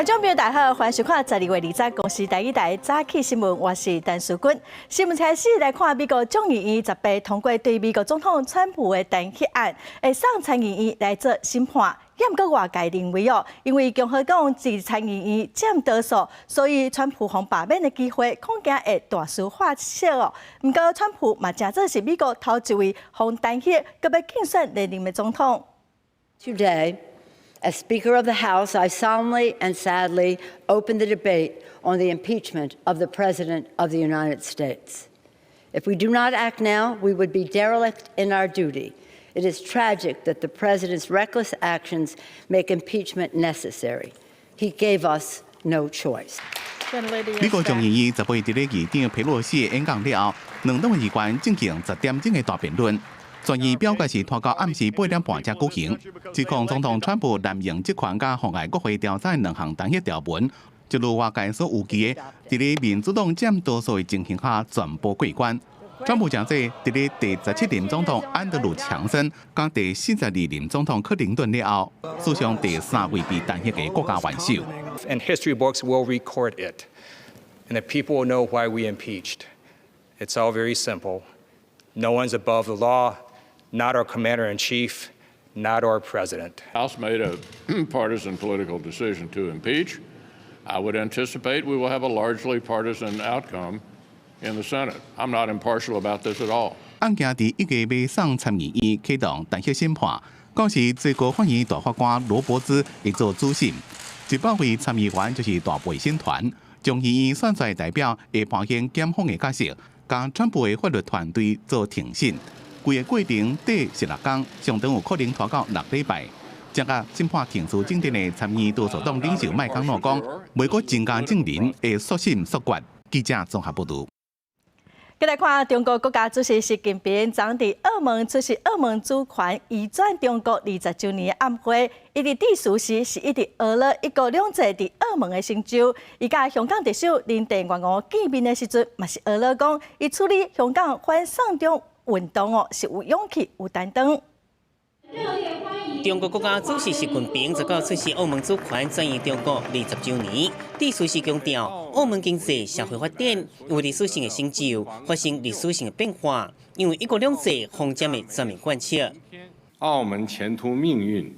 觀眾朋友大家好，歡迎收看12月20公視第一台早起新聞，我是陳淑君。新聞開始來看美國眾議院18通過對美國總統川普的彈劾案，會送參議院來做審判。毋過外界認為哦，因為共和黨佇參議院佔多數，所以川普予罷免的機會恐驚會大輸化小哦。毋過川普嘛誠做是美國頭一位予彈劾，閣欲競選連任的總統。 Today, as Speaker of the House, I solemnly and sadly open the debate on the impeachment of the President of the United States. If we do not act now, we would be derelict in our duty. It is tragic that the President's reckless actions make impeachment necessary. He gave us no choice. 美國眾議院18佇咧議長佩洛西的演講了後，兩黨議員進行10點鐘的大辯論。全院表決是拖到暗時8點半才舉行。指控總統川普濫用職權佮妨礙國會調查的兩項彈劾條文，就如外界所預期的，佇咧民主黨佔多數的情形下全部過關。川普誠做佇咧第17任總統安德魯強森佮第42任總統克林頓了後，史上第三位被彈劾的國家元首。 And history books will record it, and the people will know why we impeached. It's all very simple. No one's above the law. Not our commander in chief, not our president. House made a partisan political decision to impeach. I would anticipate we will have a largely partisan outcome in the Senate. I'm not impartial about this at all. 案件佇1月尾送參議院啟動彈劾審判，到時最高法院大法官羅伯茲會做主審，100位參議員就是大陪審團，眾議院選出來代表會扮演檢方的角色，佮川普的法律團隊做庭審。規个過程短是6工，上長有可能拖到6禮拜。這個審判程序進展的參議院多數黨領袖麥康諾講，袂閣增加證人會速審速決。記者綜合報導。繼來看中國國家主席習近平昨佇澳門出席澳門主權移轉中國20週年的暗會，伊佇致辭時是一直呵咾一國兩制佇澳門的成就。伊佮香港特首林鄭月娥見面的時陣，嘛是呵咾講，伊處理香港反送中運動哦，是有勇氣、有擔當。中國國家主席習近平19出席澳門主權轉移中國20週年，致辭時強調，澳門經濟社會發展有歷史性的成就，發生歷史性的變化，因為一國兩制方針的全面貫徹。澳門前途命運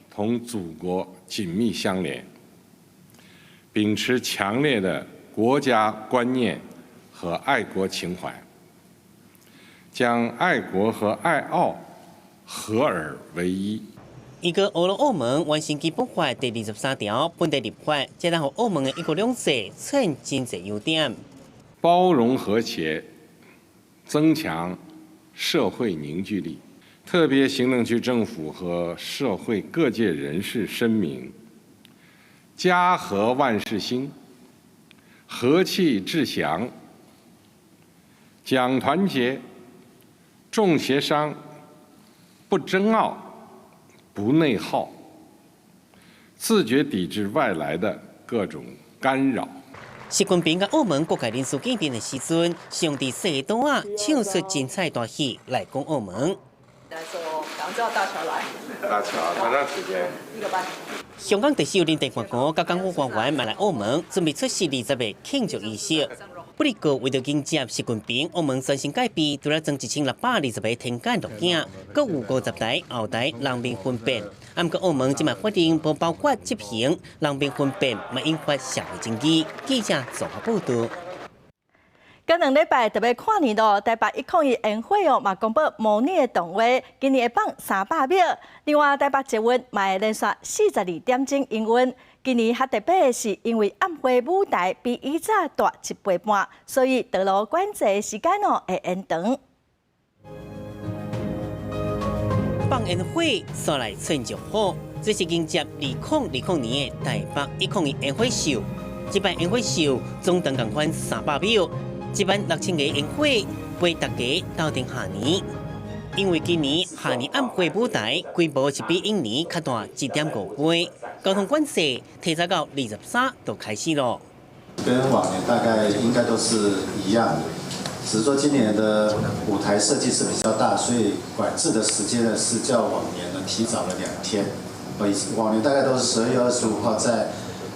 同祖國緊密相連，秉持強烈的國家觀念和愛國情懷，將愛國和愛澳合而為一。伊閣呵咾澳門完成基本法第23條本地立法，這予澳門的一國兩制出現真濟優點。包容和諧，增強社會凝聚力。特別行政區政府和社會各界人士深明，家和萬事興，和氣致祥，講團結，重協商，不爭拗，不內耗，自覺抵制外來的各種干擾。習近平佮澳門各界人士見面的時陣，上佇細島仔唱出精彩大戲來講澳門。來說，港珠澳大橋來。大橋多長時間？1個半。香港特首林鄭月娥佮港府官員嘛來澳門，準備出席20個慶祝儀式。不過，為著迎接習近平，澳門全心戒備，除了裝1620個天眼錄影，閣有50台後台人面分辨。毋過澳門這擺法令無包括執行人面分辨，嘛引發社會爭議。記者綜合報導。閣2禮拜就欲跨年囉，台北101煙火哦，嘛公布模擬的動畫，今年會放300秒。另外，台北捷運嘛會連續42點鐘營運。今年較特別的是，因為暗會舞台比以前大一倍半，所以道路管制的時間哦會延長。放煙火，煞來穿祝福，這是迎接2020年的台北101煙火秀。這擺煙火秀總長仝款300秒。這擺6000個煙火陪大家鬥陣跨年，因為今年跨年暗會舞台規模是比往年較大1.5倍，交通管制提早到23就開始囉。跟往年大概應該都是一樣的，只是說今年的舞台設計是比較大，所以管制的時間呢是較往年呢提早了2天。往年大概都是12月25號在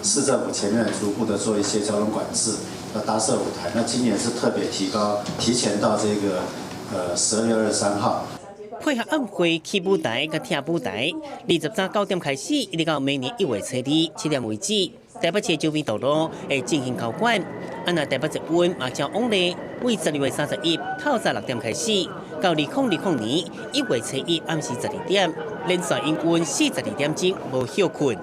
市政府前面逐步的做一些交通管制，要搭設舞台。那今年是特別提高，提前到這個12月23號。配合暗會起舞台佮拆舞台，二十早9點開始，一直到明年1月初二7點為止，台北市周邊道路會進行交管。啊，若台北捷運嘛照往例，為12月31透早6點開始，到2020年1月初一暗時12點，連續營運42點鐘無歇睏。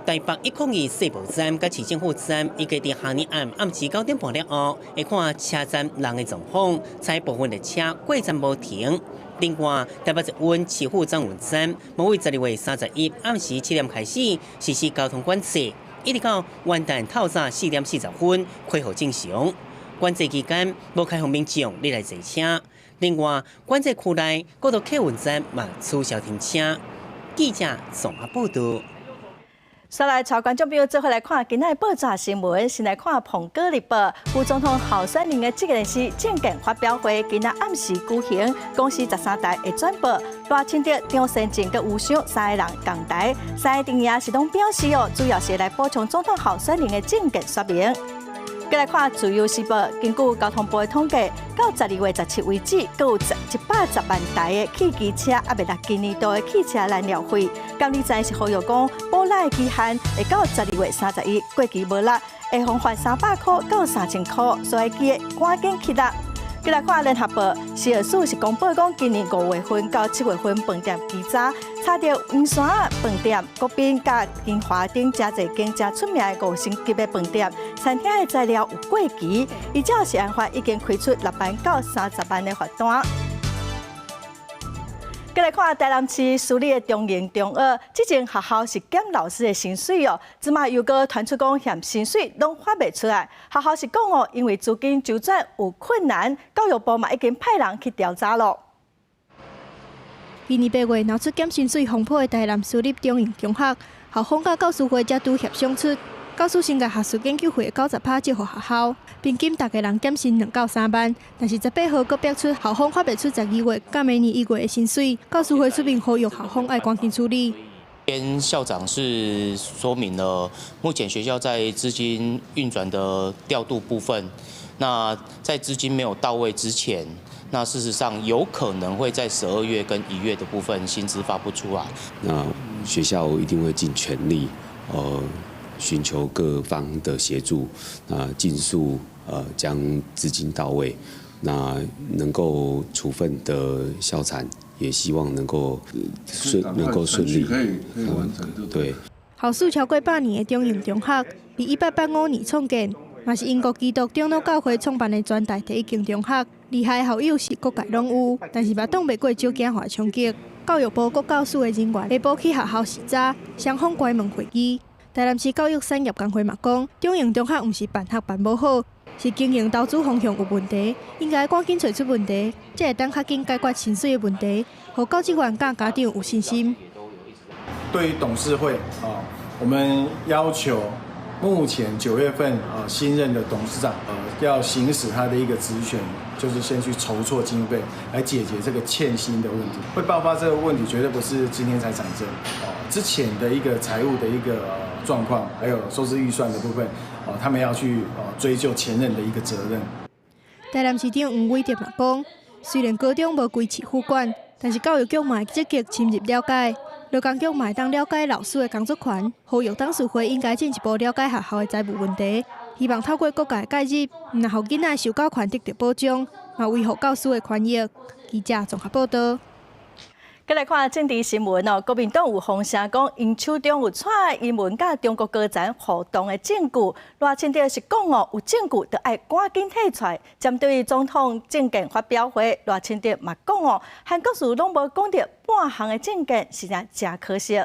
台北102世博站佮市政府站，預計佇下暝暗暗時9點半了後，會看車站人的狀況，採部分列車過站無停。另外，台北捷運市府轉運站，嘛為12月31暗時7點開始實施交通管制，一直到元旦透早4點40分恢復正常。管制期間無開放民眾入來坐車。另外，管制區內各座客運站嘛取消停車。記者綜合報道。煞來，帶觀眾朋友做伙來看今仔報紙新聞，先來看《蘋果日報》副總統候選人的這個是政見發表會，今仔暗時舉行，公視13台會轉播。賴清德、張善政佮吳霰三个人仝台，三个陣營是攏表示哦，主要是來補充總統候選人的政見說明。閣來看《自由時報》，根據交通部的統計，到12月17為止，閣有110萬台的汽機車猶未納今年度的汽車燃料費。監理站是呼籲講，補納的期限會到12月31過期無納，會予罰300箍到3000箍，所以記得趕緊去納。閣來看聯合報，食藥署是公布講，今年5月份到7月份飯店稽查，查著圓山飯店、國賓佮金華頂誠濟間誠出名的五星級的飯店，餐廳的材料有過期，依照食安法已經開出6萬到30萬的罰單。閣來看台南市私立的中營中學，之前學校是減老師的薪水哦，這馬又閣傳出講嫌薪水攏發袂出來。學校是講哦，因為資金周轉有困難，教育部嘛已經派人去調查咯。今年8月鬧出減薪水風波的台南私立中營中學，校方佮教師會才拄協商出，教師先共學術研究費的90%借予學校，平均逐个人減薪2到3萬。但是18號閣爆出校方發袂出12月佮明年1月的薪水，教師會出面呼籲校方愛趕緊處理。邊校長是說明了目前學校在資金運轉的調度部分，那在資金沒有到位之前，那事實上有可能會在12月跟1月的部分薪資發不出來。那學校一定會盡全力，尋求各方的協助，那盡速將資金到位，那能夠處分的校產也希望能夠順利，可以完成。對。校史超過百年的中營中學，佇1885年創建，嘛是英國基督長老教會創辦的全台第一間中學。厲害校友是各界攏有，但是嘛擋袂過少囝化衝擊。教育部國教署的人員下晡去學校視察，雙方關門會議。台南市教育產業工會嘛講，中營中學毋是辦學辦無好，是經營投資方向有問題，應該趕緊揣出問題，才會當較緊解決薪水的問題，予教職員佮家長有信心。對於董事會啊，我們要求目前9月份啊新任的董事長要行使他的一個職權，就是先去籌措經費來解決這個欠薪的問題。會爆發這個問題，絕對不是今天才產生哦，之前的一個財務的一個狀況，還有收支預算的部分，哦，他們要去追究前任的一個責任。台南市長黃偉哲嘛講，雖然高中無歸市府管，但是教育局嘛會積極深入了解，勞工局嘛會當了解老師的工作權，呼籲董事會應該進一步了解學校的財務問題，希望透過各界介入，毋但予囡仔受教權得著保障，嘛維護教師的權益。記者綜合報道。閣來看政治新聞哦，國民黨有風聲講，𪜶手中有蔡英文佮中國高層互動的證據。賴清德是講哦，有證據就愛趕緊提出來。針對總統政見發表會，賴清德嘛講哦，韓國瑜攏無講著半項的政見，實在誠可惜。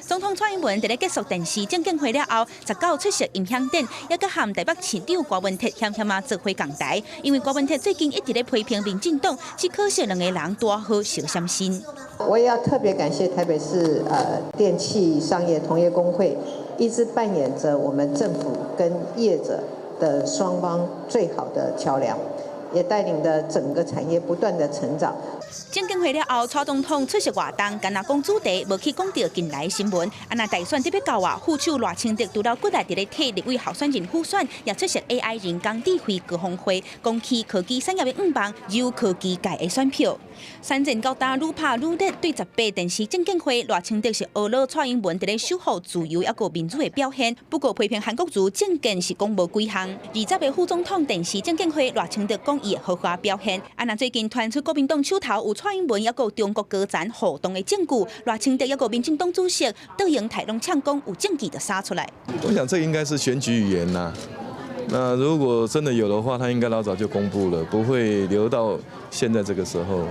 總統蔡英文佇咧結束電視政見會了後，19出席音響展，猶閣和台北市長柯文哲險險仔做伙仝台。因為柯文哲最近一直咧批評民進黨，只可惜兩個人拄好相閃身。我也要特別感謝台北市電器商業同業公會，一直扮演着我們政府跟業者的雙方最好的橋梁，也帶領着整個產業不斷的成長。政見會了後，蔡總統出席活動，干焦講主題，無去講著近來新聞。啊，若大選得欲到啊，副手賴清德除了閣來佇咧替立委候選人輔選，也出席 AI 人工智慧高峰會，講起科技產業的願望，有科技界的選票。選戰到今愈拍愈熱，對18電視政見會，賴清德是呵咾蔡英文佇咧守護自由抑閣民主的表現。不過批評韓國瑜政見是講無幾項。20個副總統電視政見會，賴清德講伊會好好表現。啊，若最近傳出國民黨手頭有蔡英文抑閣中國高層互動的證據，賴清德抑閣民進黨主席卓榮泰攏嗆講有證據就撒出來。我想這應該是選舉語言啦。那如果真的有的話，他應該老早就公布了，不會留到現在這個時候。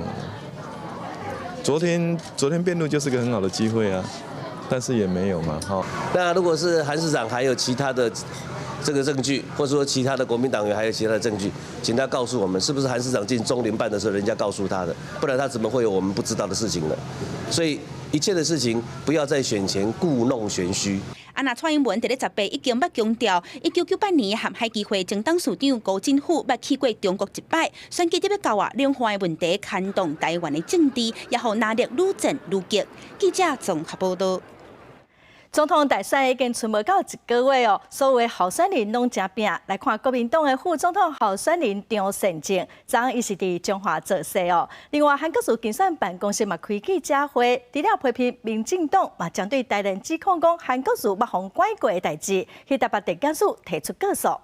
昨天辯論就是個很好的機會啊，但是也沒有嘛，哈。那如果是韓市長還有其他的這個證據，或者說其他的國民黨員還有其他的證據，請他告訴我們，是不是韓市長進中聯辦的時候，人家告訴他的？不然他怎麼會有我們不知道的事情呢？所以一切的事情不要在選前故弄玄虛。啊，若蔡英文佇咧18已經捌強調，1998年瀚海基會前董事長辜振甫捌去過中國一擺，選舉得欲到啊，兩岸的問題牽動台灣的政治，也予藍綠愈戰愈激。記者綜合報道。總統大選已經賰無夠一個月哦，所有的候選人攏誠拚。來看國民黨的副總統候選人張善政，昨昏伊是佇彰化造勢哦。另外，韓國瑜競選辦公室嘛開記者會，除了批評民進黨，嘛針對台聯指控講韓國瑜捌予拐過的代誌，去台北地檢署提出告訴。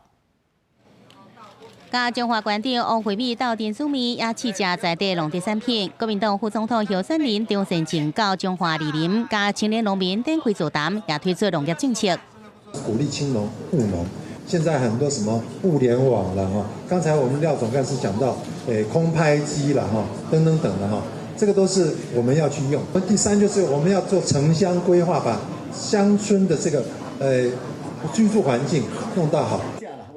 佮彰化縣長王惠美鬥珍珠麵，也試食在地農特產品。國民黨副總統候選人張善政到彰化蒞臨，佮青年農民展開座談，也推出農業政策，鼓勵青農務農。現在很多什麼物聯網了哈，剛才我們廖總幹事講到，空拍機了哈，等等等的哈，這個都是我們要去用。第三就是我們要做城鄉規劃，把鄉村的這個居住環境弄到好。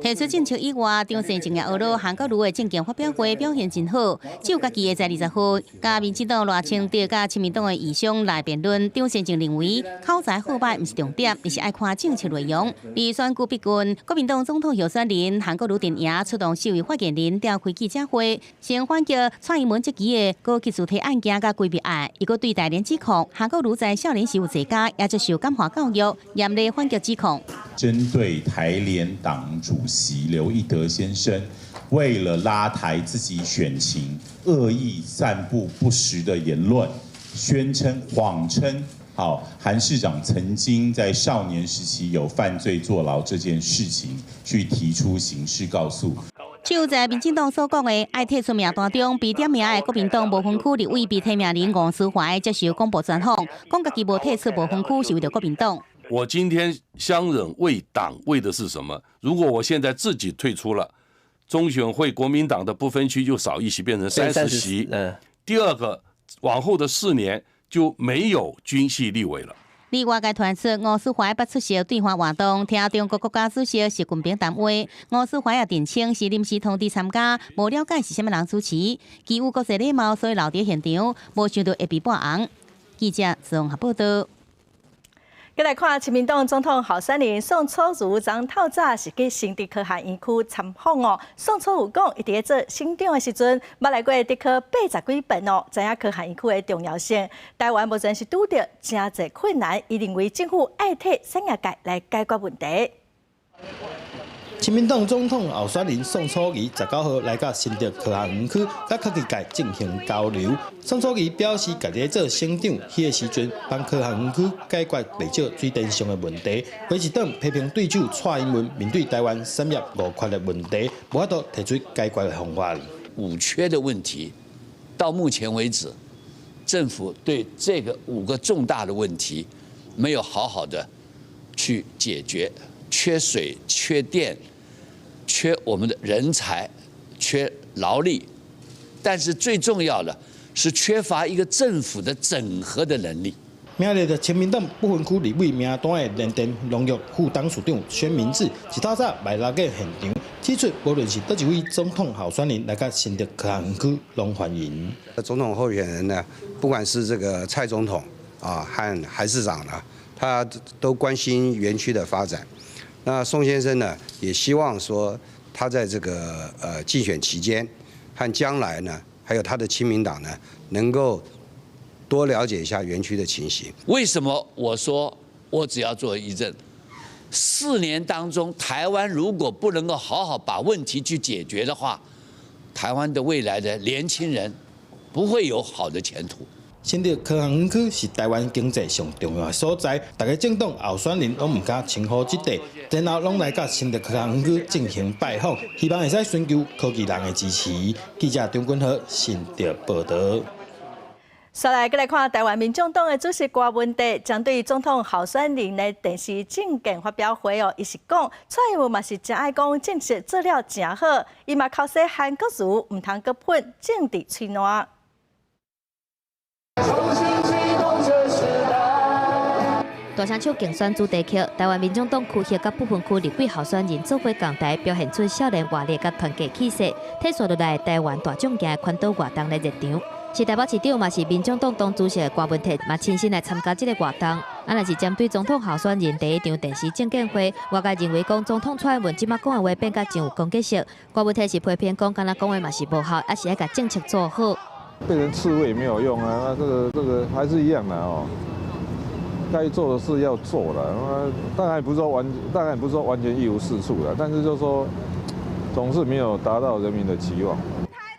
提出政策以外，張善政也呵咾韓國瑜的政見發表會表現真好，只有家己會在20號，佮民進黨賴清德佮親民黨的議長來辯論。張善政認為口才好䆀毋是重點，而是愛看政策內容。離選舉逼近，國民黨總統候選人韓國瑜陣營出動四位發言人召開記者會，先反擊蔡英文這期的高級主體案件佮規避案，伊閣對台聯指控韓國瑜在少年時有坐監，也接受感化教育，嚴厲反擊指控。針對台聯黨主席劉一德先生，為了拉抬自己選情，惡意散布不實的言論，宣稱謊稱，好，韓市長曾經在少年時期有犯罪坐牢這件事情，去提出刑事告訴。就在民進黨所講的愛退出名單中被點名的國民黨無分區立委被提名人吳思懷接受廣播專訪，講家己無退出無分區是為著國民黨。我今天相忍為黨為的是什麼？如果我現在自己退出了，中選會國民黨的不分區就少一席，變成30席。第二個，往後的4年就沒有軍系立委了。另外，該傳出吳思懷捌出席對話活動，聽中國國家主席習近平談話。吳思懷也澄清是臨時通知參加，無了解是啥物人主持。基於國際禮貌，所以留佇現場，無想到會被曝紅。記者綜合報道。閣來看，親民黨總統候選人宋楚瑜昨透早是去新竹科學園區參訪哦。宋楚瑜講，伊佇咧做省長的時陣，捌來過竹科80幾遍哦，知影科學園區的重要性。台灣目前是拄著誠濟困難，伊認為政府愛替產業界來解決問題。親民黨總統候選人宋楚瑜19號來到新竹科學園區，佮科技界進行交流。宋楚瑜表示，家己做省長彼個時陣，幫科學園區解決袂少水電上的問題。話一頓批評對手蔡英文面對台灣產業五缺的問題，無法度提出解決的方法。五缺的問題，到目前為止，政府對這個五個重大的問題，沒有好好的去解決，缺水、缺電。缺我們的人才，缺勞力，但是最重要的是缺乏一個政府的整合的能力。名列佇親民黨不分區立委名單的聯電農業副董事長宣明智，一透早來來到現場，指出無論是佗一位總統候選人來到新竹科學園區，攏歡迎。總統候選人呢，不管是這個蔡總統啊和韓市長呢，他都關心園區的發展。那宋先生呢，也希望說他在這個競選期間和將來呢，還有他的親民黨呢，能夠多了解一下園區的情形。為什麼我說我只要做一任？4年當中，台灣如果不能夠好好把問題去解決的話，台灣的未來的年輕人不會有好的前途。新竹科學園區是台灣經濟上重要的所在，逐个政黨候選人攏毋敢輕忽這塊，然後攏來到新竹科學園區進行拜訪，希望會使尋求科技人的支持。記者張君豪新竹報導。煞來，閣來看台灣民眾黨的主席郭文哲，針對總統候選人的電視政見發表會哦，伊是講蔡英文嘛是誠愛講政策做了誠好，伊嘛口說韓國瑜毋通閣噴政治喙瀾。重新啟動這時代。大聲唱競選主題曲，台灣民眾黨區域佮不分區立委候選人做伙仝台，表現出少年活力佮團結氣勢，退紲落來台灣大將行環島活動來熱場。是台北市長嘛是民眾黨黨主席郭文哲嘛親身來參加這个活動。啊，若是針對總統候選人第一場電視政見會，外界認為講總統蔡英文這擺講的話變甲真有攻擊性。郭文哲是批評講，敢若講話嘛是無效，抑是愛共政策做好。變成刺蝟也沒有用啊！那這個還是一樣的哦。該做的事要做了，當然不是說完全一無是處了，但是就是說總是沒有達到人民的期望。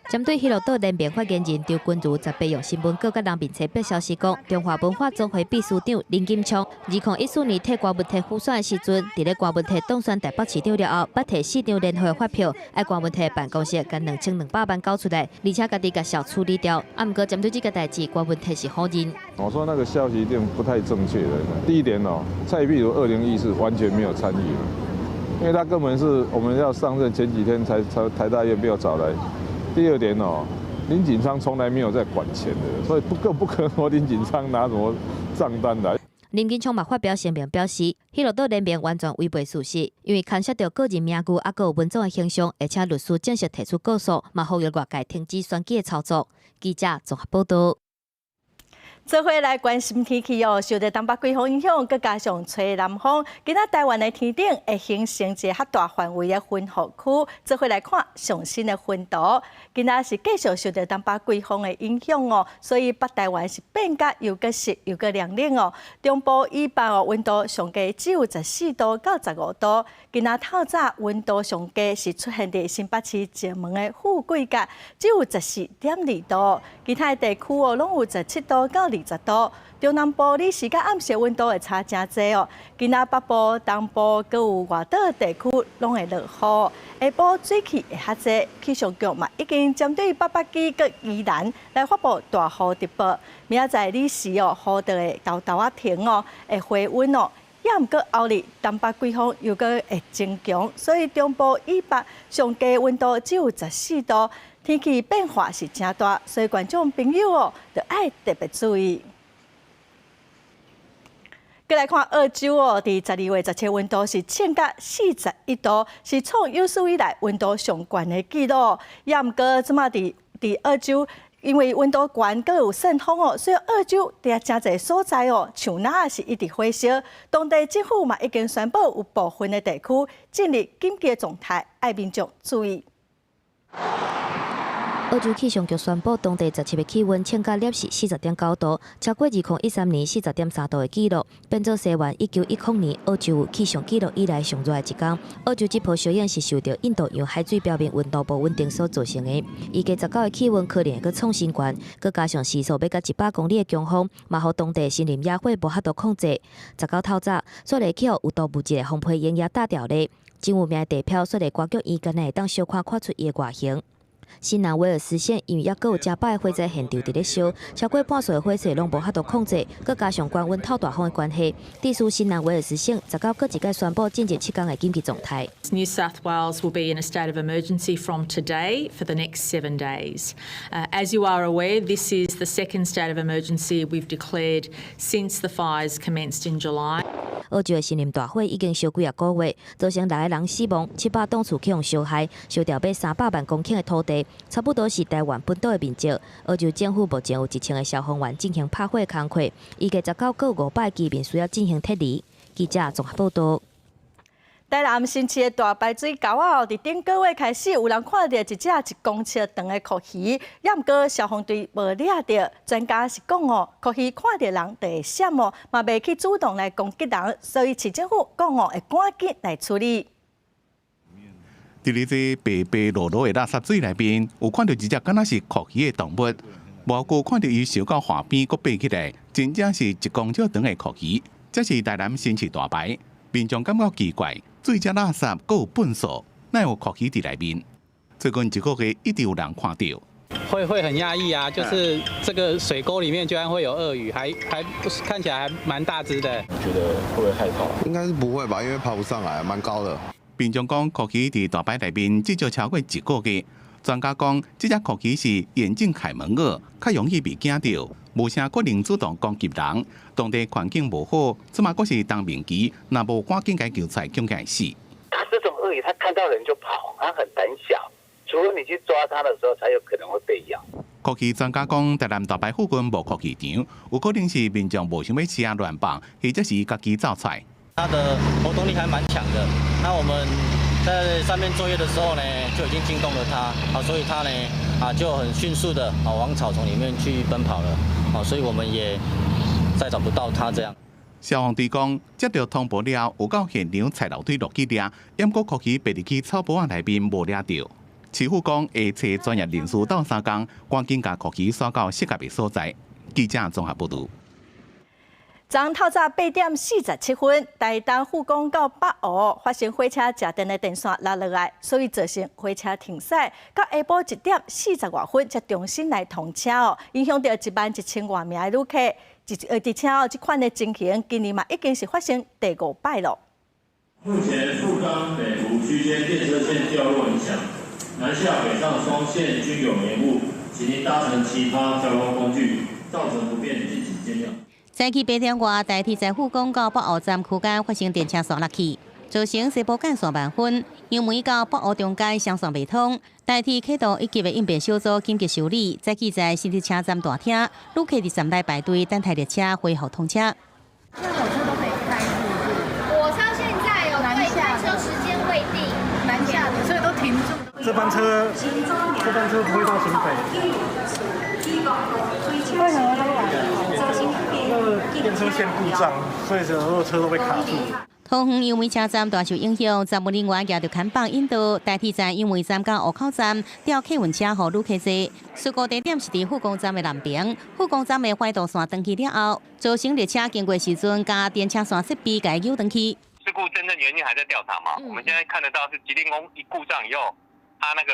針對彼洛島聯盟發言人張君如18用新聞稿佮人面冊發消息講，中華文化總會秘書長林金昌，2014年替郭文哲輔選的時陣，佇咧郭文哲當選台北市長了後，捌提市長聯會發票，愛郭文哲辦公室共2200萬繳出來，而且家己共小處理掉。啊，毋過針對這个代誌，郭文哲是否認。我說那個消息一定不太正確的。第一點哦，蔡壁如2014完全沒有參與，因為他根本是我們要上任前幾天才台大院被我找來。第二點哦，林錦昌從來沒有在管錢的，所以不更不可能說林錦昌拿什麼賬單來。林錦昌嘛發表聲明表示，彼洛島聯盟完全違背事實，因為牽涉著個人名譽，抑閣有文總的形象，而且律師正式提出告訴，嘛呼籲外界停止選舉的操作。記者綜合報導。做伙來關心天氣哦，受著東北季風影響，閣加上吹南風，今仔台灣的天頂會形成一个較大範圍的雲雨區。做伙來看上新的雲圖，今仔是繼續受著東北季風的影響哦，所以北台灣是變甲又閣濕又閣涼冷哦。中部以北哦，溫度上低只有14度到15度。今仔透早溫度上低是出現佇新北市石門的富貴角，只有14.2度。其他的地區哦，攏有17度到20度。中南部日時佮暗時溫度會差誠濟哦。今仔北部、東部閣有外島地區攏會落雨，下晡水汽會較濟。氣象局嘛已經針對北北基佮宜蘭來發布大雨特報。明仔載日時哦，雨就會沓沓仔停哦，會回溫哦。抑毋過後日東北季風又閣會增強，所以中部以北上低溫度只有14度，天氣變化是誠大，所以觀眾朋友哦，著愛特別注意。閣來看澳洲哦，佇12月17溫度是衝甲41度，是創有史以來溫度上懸的紀錄。抑毋過這馬佇澳洲，因為溫度懸，閣有旋風哦，所以澳洲佇誠濟所在哦，樹若是一直火燒。當地政府嘛已經宣布有部分的地區進入緊急狀態，愛民眾注意。澳洲氣象局宣布，當地17日氣溫衝到攝氏40.9度，超過2013年40.3度的紀錄，變做西元1910年澳洲氣象紀錄以來上熱的一天。澳洲這波燒湧是受著印度洋海水表面溫度無穩定所造成的。預計19日氣溫可能會閣創新高，閣加上時速欲到100公里的強風，嘛予當地森林野火無法度控制。19透早，雪梨去予有毒物質的風皮蠅也打掉咧。真有名的地標雪梨歌劇院，敢若會當小可看出伊的外形。新南威爾斯縣因為猶閣有誠擺的火災現場佇咧燒，超過半數的火勢攏無法度控制，閣加上高溫透大風的關係，致使新南威爾斯省19閣一擺宣布進入7天的緊急狀態。 New South Wales will be in a state of emergency from today for the next 7 days. As you are aware, this is the second state of emergency we've declared since the fires commenced in July. 澳洲的森林大火已經燒幾仔個月，造成6個人死亡，700棟厝去予燒害，燒掉欲300萬公頃的土地，差不多是台灣本島的面積。澳洲政府目前有1000個消防員進行拍火工課，預計19閣500個居民需要進行撤離。記者綜合報導。台南新市的大排水溝仔，佇頂個月開始有人看著一隻1公尺長的蛞蝓，猶毋過消防隊無掠著。專家是講哦，蛞蝓看著人就會閃哦，嘛袂去主動來攻擊人，所以市政府講哦，會趕緊來處理。佇咧這白白漉漉的垃圾水內面，有看著一隻敢若是蛞蝓的動物，無過看著伊泅到岸邊，閣爬起來，真正是1公尺長的蛞蝓。這是台南新市大排，民眾感覺奇怪。水遮垃圾閣有糞埽，哪有蛞蝓佇內面？最近一個月一直有人看著，會很訝異啊！就是這個水溝裡面居然會有鱷魚，還不是看起來還蠻大隻的。你覺得會不會害怕？應該是不會吧，因為爬不上來，蠻高的。民眾講，蛞蝓佇大排內面至少超過一個月。專家講，這隻蛞蝓是眼鏡凱門鱷，較容易被驚著，無啥可能主動攻擊人。當地環境無好，這馬閣是冬眠期，若無趕緊共救出來，恐驚會死。它這種鱷魚，它看到人就跑，它很膽小，除非你去抓它的時候，才有可能會被咬。蛞蝓專家講，台南大排附近無蛞蝓場，有可能是民眾無想欲飼亂放，或者是家己走出來。它的活動力還蠻強的，那我們在上面作業的時候呢，就已經驚動了它，啊，所以它呢，啊就很迅速的啊往草叢裡面去奔跑了，啊，所以我們也再找不到它這樣。消防隊講，接著通報了，有到現場採樓梯落去掠，毋過蛞蝓爬入去草埔仔內面無掠著。市府講會揣專業人士鬥相共，趕緊共蛞蝓徙到適合的所在。記者綜合報導。昨昏透早8點47分，台東富岡到北湖發生火車食電的電線落落來，所以造成火車停駛。到下晡1點40外分才重新來通車哦，影響著11,000外名的旅客。而且哦，這款的情形今年嘛已經是發生第五擺囉。目前富岡北湖區間電車線掉落影響，南下北上雙線均有延誤，請您搭乘其他交通工具，造成不便，敬請見諒。早起8點外，台鐵在富岡到北湖站區間發生電車線落去，造成西部幹線慢分，楊梅到北湖中間雙線袂通。台鐵啟動一級的應變小組緊急修理，早起在新竹車站大廳，旅客佇站內排隊等待列車恢復通車。那火車都可以開，是不是？火車現在有對開車時間未定，南下的，所以都停住。這班車不會到新北。為什麼都來？那個電車線故障，所以所有車都被卡住。桃園楊梅車站大受影響，站務人員舉著看板引導，台鐵站楊梅站佮湖口站調客運車予旅客坐。事故地點是佇富岡站的南邊，富岡站的環道線斷去了後，造成列車經過時陣，共電車線設備共扭斷去。事故真正原因還在調查嘛？我們現在看得到是集電弓一故障以後，它那個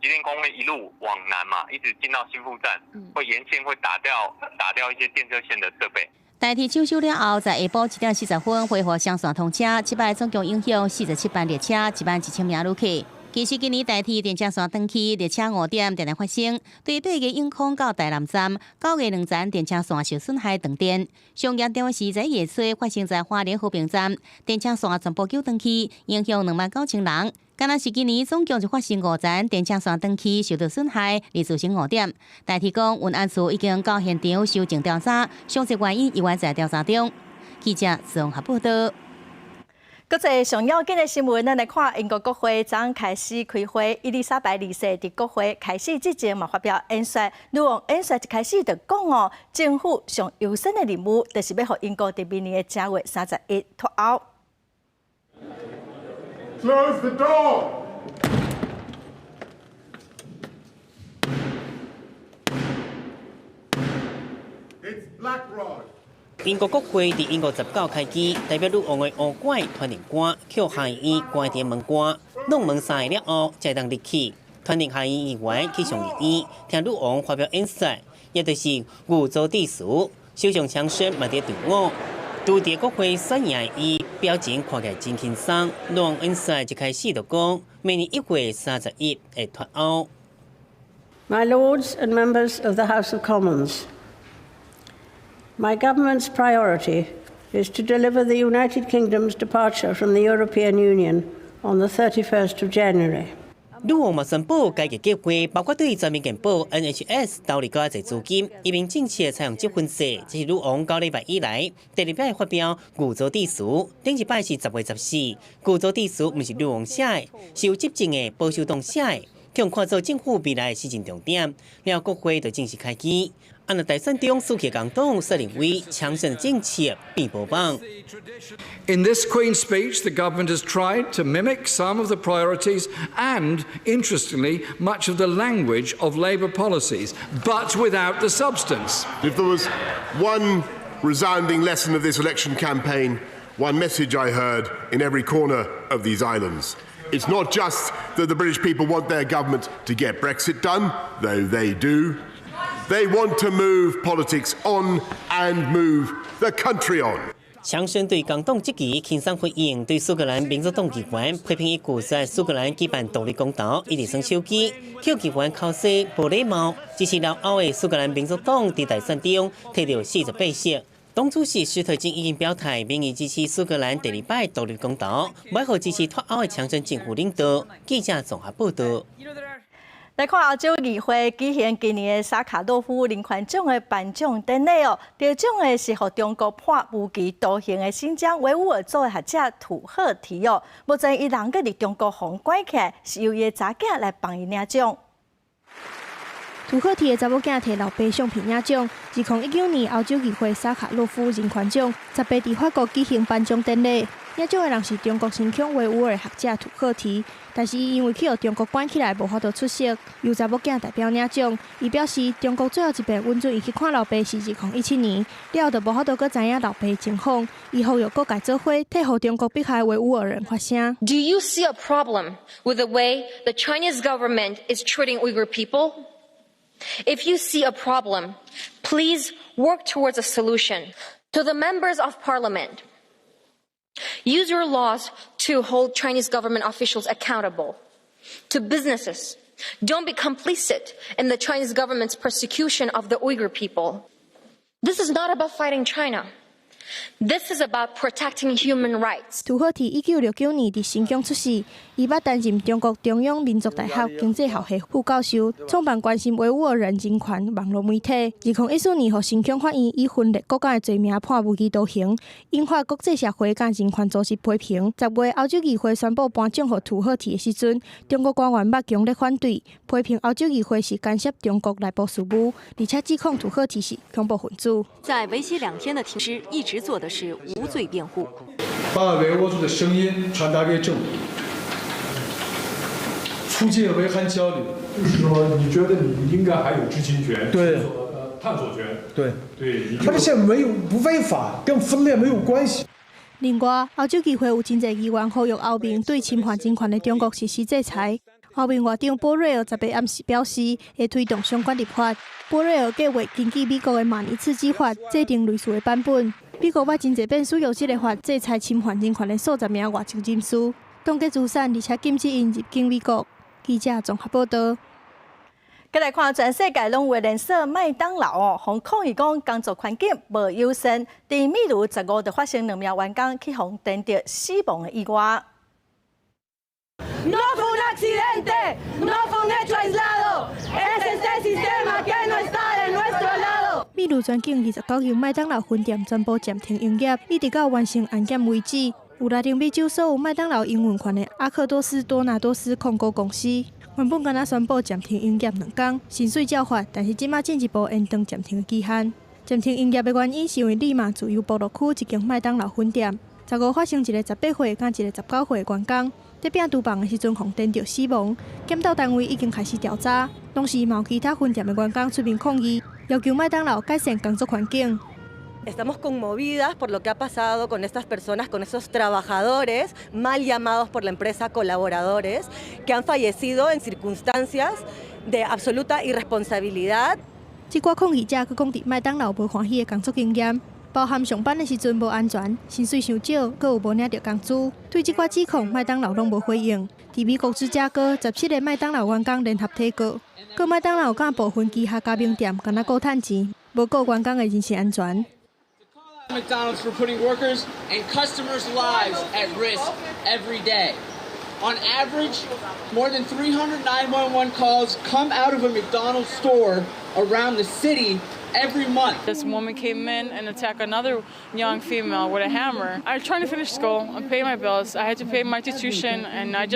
集電弓會一路往南嘛，一直進到新富站，會沿線會打掉一些電車線的設備。台鐵搶修了後，在下晡1點40分恢復雙線通車，這擺總共影響47班列車，11,000名旅客。其實今年台鐵電車線斷去，列車誤點定定發生。對8月永康到台南站，9月2層電車線受損害斷電。上嚴重的是在月初發生在花蓮和平站，電車線全部扭斷去，影響29,000人。敢若是今年總共就發生五層電車線斷去受到損害，而造成誤點。台鐵講，運安處已經到現場搜證調查，詳細原因猶原在調查中。記者綜合報導。閣一个上要緊的新聞，咱來看英國國會昨昏開始開會，伊麗莎白二世佇國會開始之前嘛發表演說，女王演說一開始就講哦，政府上優先的任務就是欲予英國佇明年的正月31脫歐。 Close the door. It's Blackrod. 英國國會佇英國19開機，代表女王的王冠傳令官予下議院關佇門關，弄門三下了後，才當入去。傳令下議院議員去上議院聽女王發表演說，也就是預做致辭。首相強生嘛佇隊伍，拄佇國會選贏的伊，表情看起來真輕鬆。女王演說一開始就講，明年1月31會脫歐。 My Lords and members of the House of Commons. My government's priority is to deliver the United Kingdom's departure from the European Union on the 31st of January. 女王嘛宣布改革計劃，包括對全民健保 NHS 投入閣較濟資金，移民政策採用積分制。這是女王9禮拜以來第二擺發表預祝致辭，頂一擺是10月14，預祝致辭毋是女王寫的，是由執政的保守黨寫的，予看做政府未來的施政重點。了國會就正式開機。按大選中輸去工黨，說認為強生政策變無放。 In this Queen's speech, the government has tried to mimic some of the priorities and, interestingly, much of the language of Labour policies, but without the substance. If there was one resounding lesson of this election campaign, one message I heard in every corner of these islands, it's not just that the British people want their government to get Brexit done, though they do. They want to move politics on and move the country on. 強生對工黨質疑輕鬆回應，對蘇格蘭民族黨議員批評伊拒絕蘇格蘭舉辦獨立公投，一直耍手機，予議員口說無禮貌。支持留歐的蘇格蘭民族黨佇大選中提著48席。黨主席史特金已經表態，明意支持蘇格蘭第二擺獨立公投，欲予支持脫歐的強生政府領導。記者綜合報道。來看歐洲議會舉行今年的薩卡洛夫人權獎的頒獎典禮哦，得獎的是予中國判無期徒刑的新疆維吾爾族的學者土赫提哦。目前伊人閣佇中國予人關起來，是由伊的查囝來幫伊領獎。土赫提的查某囝提老爸相片領獎。2019年歐洲議會薩卡洛夫人權獎18佇法國舉行頒獎典禮，領獎的人是中國新疆維吾爾學者土赫提，但是伊因為去予中國關起來，無法度出席，由查某囝代表領獎。伊表示，中國最後一遍允准伊去看老爸是2017年，了後就無法度閣知影老爸的情況。伊呼籲各界做伙替予中國迫害維吾爾人發聲。 Do you see a problem with the way the Chinese government is treating Uyghur people? If you see a problem, please work towards a solution. To the members of parliament, use your laws to hold Chinese government officials accountable. To businesses, don't be complicit in the Chinese government's persecution of the Uyghur people. This is not about fighting China. This is about protecting human rights. 土赫提1969年佇新疆出世，伊捌擔任中國中央民族大學經濟學系副教授，創辦關心維吾爾人人權網路媒體。2014年，予新疆法院以分裂國家的罪名判無期徒刑，引發國際社會佮人權組織批評。10月，歐洲議會宣布頒獎予土赫提的時陣，中國官員捌強烈反對，批評歐洲議會是干涉中國內部事務，而且指控土赫提是恐怖分子。在為期2天的庭審，一直做的是無罪辯護，把維吾爾族的聲音傳達給政府，促進維漢交流。就是說，你覺得你應該還有知情權？對，探索權。對對，他這些沒有不違法，跟分裂沒有關係。另外，歐洲議會有真濟議員呼籲歐盟對侵犯人權的中國實施制裁。歐盟外長波瑞爾18暗時表示，會推動相關立法。波瑞爾計劃根據美國的馬尼茨基法制定類似的版本。美國捌真濟遍使用這个法制裁侵犯人權的數十名外籍人士，凍結資產，而且禁止𪜶入境美國。記者綜合報道。閣來看全世界攏有連鎖麥當勞哦，予抗議講工作環境無友善，佇秘魯15就發生兩名員工去予電著死亡的意外。 No fue un accidente, no fue un hecho aislado, es este sistema que no está de nuestro lado。秘魯全境29間麥當勞分店全部暫停營業，一直到完成安檢為止。有拉丁美洲所有麥當勞營運權的阿克多斯多納多斯控股公司，原本敢若宣布暫停營業2工，薪水照發，但是這馬進一步延長暫停的期限。暫停營業的原因是因為利馬自由部落區一間麥當勞分店，15發生一个18歲佮一个19歲的員工，佇拚廚房的時陣予電著死亡。檢鬥單位已經開始調查，同時嘛有其他分店的員工出面抗議，要求麥當勞改善工作環境。 Estamos conmovidas por lo que ha pasado con estas personas, con esos trabajadores mal llamados por la empresa colaboradores, que han fallecido en circunstancias de absoluta irresponsabilidad. 這寡抗議者閣講，佇麥當勞無歡喜的工作經驗，包含上班的時陣無安全、薪水傷少，閣有無領著工資。對這寡指控，麥當勞攏無回應。佇美國芝加哥，17個麥當勞員工聯合提告，告麥當勞佮部分旗下加盟店，干焦顧趁錢，無顧員工的人身安全。 McDonald's for putting workers and customers' lives at risk every day. On average, more than 300 911 calls come out of a McDonald's store around the city every month. This woman came in and attacked another young female with a hammer. I'm trying to finish school and pay my bills. I had to pay my tuition, and I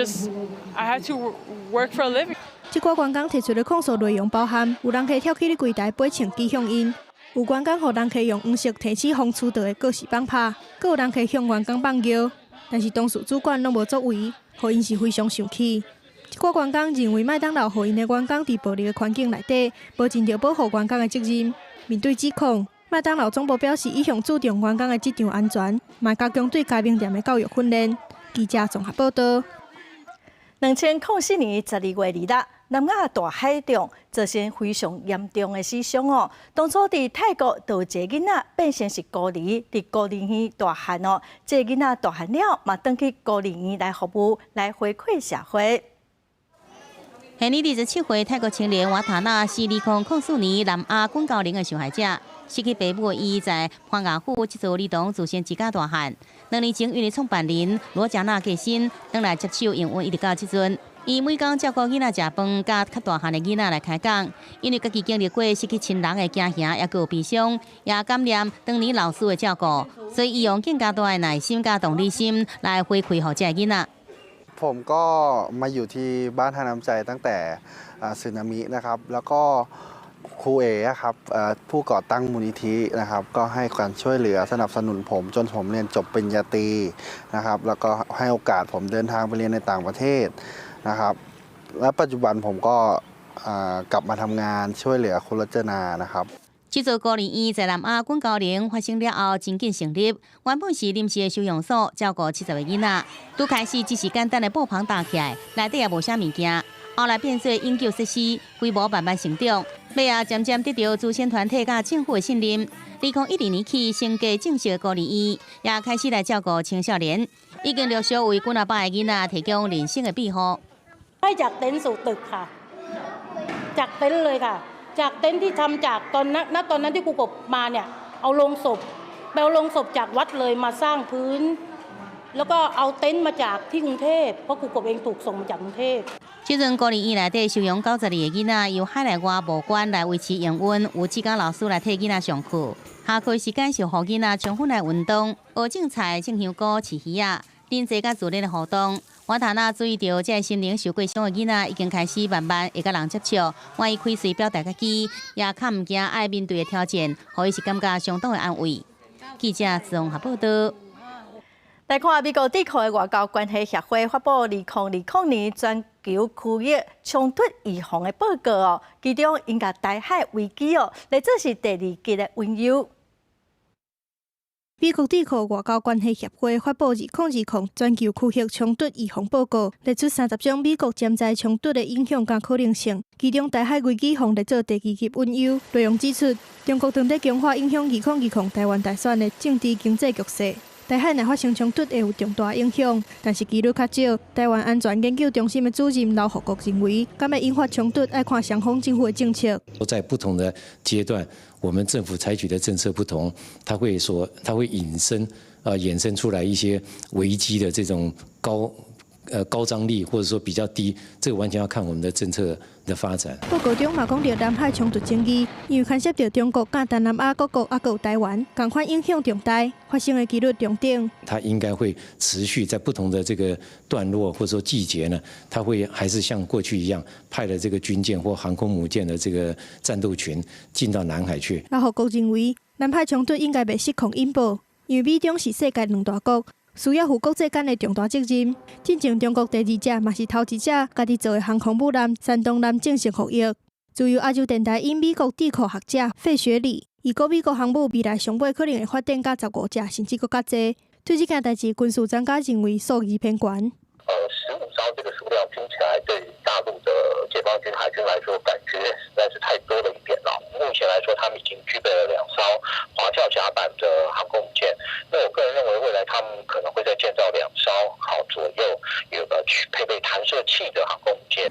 had to work for a living. 這寡員工提出的控訴內容包含：有人客跳起咧櫃台飛槍指向𪜶，有員工予人客用黃色提醒風趨道的告示板拍，閣有人客向員工放尿。但是當事主管攏無作為，予𪜶是非常生氣。這寡員工認為麥當勞予𪜶的員工佇暴力的環境內底，無盡著保護員工的責任。面對指控，麥當勞總部表示一向注重員工的職場安全，嘛加強對該名店的教育訓練。記者綜合報道。2004年12月2日，南亞大海中造成非常嚴重的死傷哦。當初佇泰國就有一個囡仔變成是孤兒，佇孤兒院大漢哦。這個囡仔大漢了，嘛轉去孤兒院來服務，來回饋社會。現年27歲，泰國青年瓦塔納是2004年南亞滾膠輪的受害者。失去爸母的伊在攀牙府這座兒童慈善之家大漢。2年前，𪜶的創辦人羅賈納過身，轉來接手營運，一直到這陣。伊每工照顧囡仔食飯，佮較大漢的囡仔來開講。因為家己經歷過失去親人的驚嚇，猶閣有悲傷，也感念當年老師的照顧，所以伊用更加大的耐心佮同理心來回饋予這个囡仔。 ผมก็มาอยู่ที่บ้านธารน้ำใจตั้งแต่สึนามินะครับ แล้วก็ครูเอ๋ครับผู้ก่อตั้งมูลนิธินะครับ ก็ให้การช่วยเหลือสนับสนุนผมจนผมเรียนจบปริญญาตรีนะครับ แล้วก็ให้โอกาสผมเดินทางไปเรียนในต่างประเทศนะครับ และปัจจุบันผมก็กลับมาทำงานช่วยเหลือคุณรจนานะครับ這座孤兒院在南亞滾膠輪發生了後，真緊成立。原本是臨時的收容所，照顧70個囡仔。拄開始只是簡單的布棚搭起來，內底也無啥物件。後來變做永久設施，規模慢慢成長，尾仔漸漸得著慈善團體佮政府的信任。2012年起，升格正式的孤兒院，也開始來照顧青少年，已經陸續為幾若百个囡仔提供人生的庇護。 ให้จากเต็นท์สู่ตึกค่ะ จากเต็นท์เลยค่ะ จากเต็นท์ที่ทำจากตอนนั้นณตอนนั้นที่ครูกบมาเนี่ยเอาโลงศพไปเอาโลงศพจากวัดเลยมาสร้างพื้น แล้วก็เอาเต็นท์มาจากที่กรุงเทพเพราะครูกบเองถูกส่งมาจากกรุงเทพ這陣孤兒院內底收容92個囡仔，由海內外募捐來維持營運，有志工老師來替囡仔上課。下課時間是予囡仔充分來運動，學種菜、種香菇、飼魚仔，人際佮自然的互動。瓦塔納注意著，這个心靈受過傷的囡仔已經開始慢慢會佮人接觸，願意開喙表達家己，也較毋驚愛面對的挑戰，予伊是感覺相當的安慰。記者綜合報道。來看美國智庫的外交關係協會發布2020年全球區域衝突預防的報告哦，其中𪜶共台海危機哦，列做是第二級的隱憂。美國智庫外交關係協會發布2020全球區域衝突預防報告，列出30種美國潛在衝突的影響佮可能性，其中台海危機予列做第二級隱憂。內容指出，中國正佇強化影響2020台灣大選的政治經濟局勢。台海若發生衝突會有重大影響，但是幾率較少。台灣安全研究中心的主任劉福國認為，敢會引發衝突，愛看雙方政府的政策。在不同的階段，我們政府採取的政策不同，它會引申啊衍生出來一些危機的這種高張力，或者說比較低，這個完全要看我們的政策的發展。報告中嘛講著南海衝突爭議，因為牽涉著中國佮東南亞各國，猶閣有台灣，仝款影響重大，發生的幾率中等。它應該會持續在不同的這個段落或者說季節呢，它會還是像過去一樣派了這個軍艦或航空母艦的這個戰鬥群進到南海去。劉福國認為，南海衝突應該袂失控引爆，因為美中是世界兩大國。需要負國際間的重大責任。進前中國第二隻嘛是頭一隻家己造的航空母艦山東艦正式服役。自由亞洲電台引美國智庫學者費雪里，預估美國航母未來上尾可能會發展到15隻，甚至閣較濟。對這件代誌，軍事專家認為數字偏懸。15艘這個數量聽起來對大陸的解放軍海軍來說，感覺實在是太多了一點了。目前來說，他們已經具備了2艘滑跳甲板的航空母艦。那我個人認為，未來他們可能會再建造2艘好左右有個配備彈射器的航空母艦。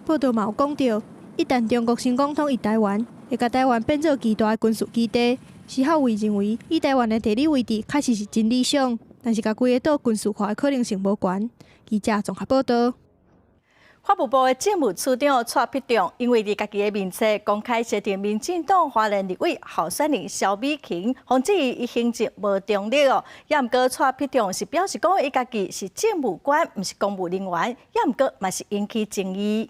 報道嘛有講著，一旦中國成功統一台灣，會共台灣變做巨大的軍事基地。時孝偉認為，以台灣的地理位置確實是真理想。但是共規个島軍事化的可能性無懸。記者綜合報道。法務部的政務處長蔡必仲，因為佇家己的面冊公開設定民進黨花蓮立委候選人蕭美琴，防止伊行政無中立哦。也毋過蔡必仲是表示講，伊家己是政務官，毋是公務人員，也毋過嘛是引起爭議。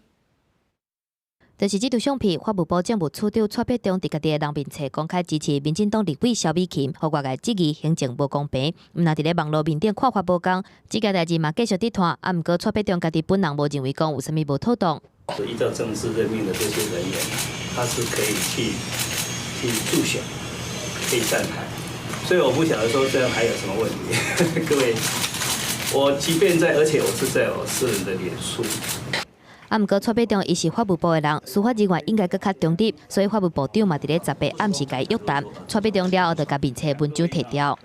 就是這張相片，法務部政務處長蔡必仲佇家己的人面冊公開支持民進黨立委蕭美琴，予外界質疑行政無公平。毋但佇咧網路面頂看法無仝，這件代誌嘛繼續佇拖。啊，毋過蔡必仲家己本人無認為講有啥物無妥當。依照正式任命的這些人員，他是可以去助選，可以站台，所以我不曉得說這樣還有什麼問題。各位，我即便在，而且我是在我私人的臉書。啊，毋過蔡必仲伊是法務部的人，司法人員應該閣較中立，所以法務部長嘛佇咧18暗時共伊約談。蔡必仲了後，就共面冊文章提掉。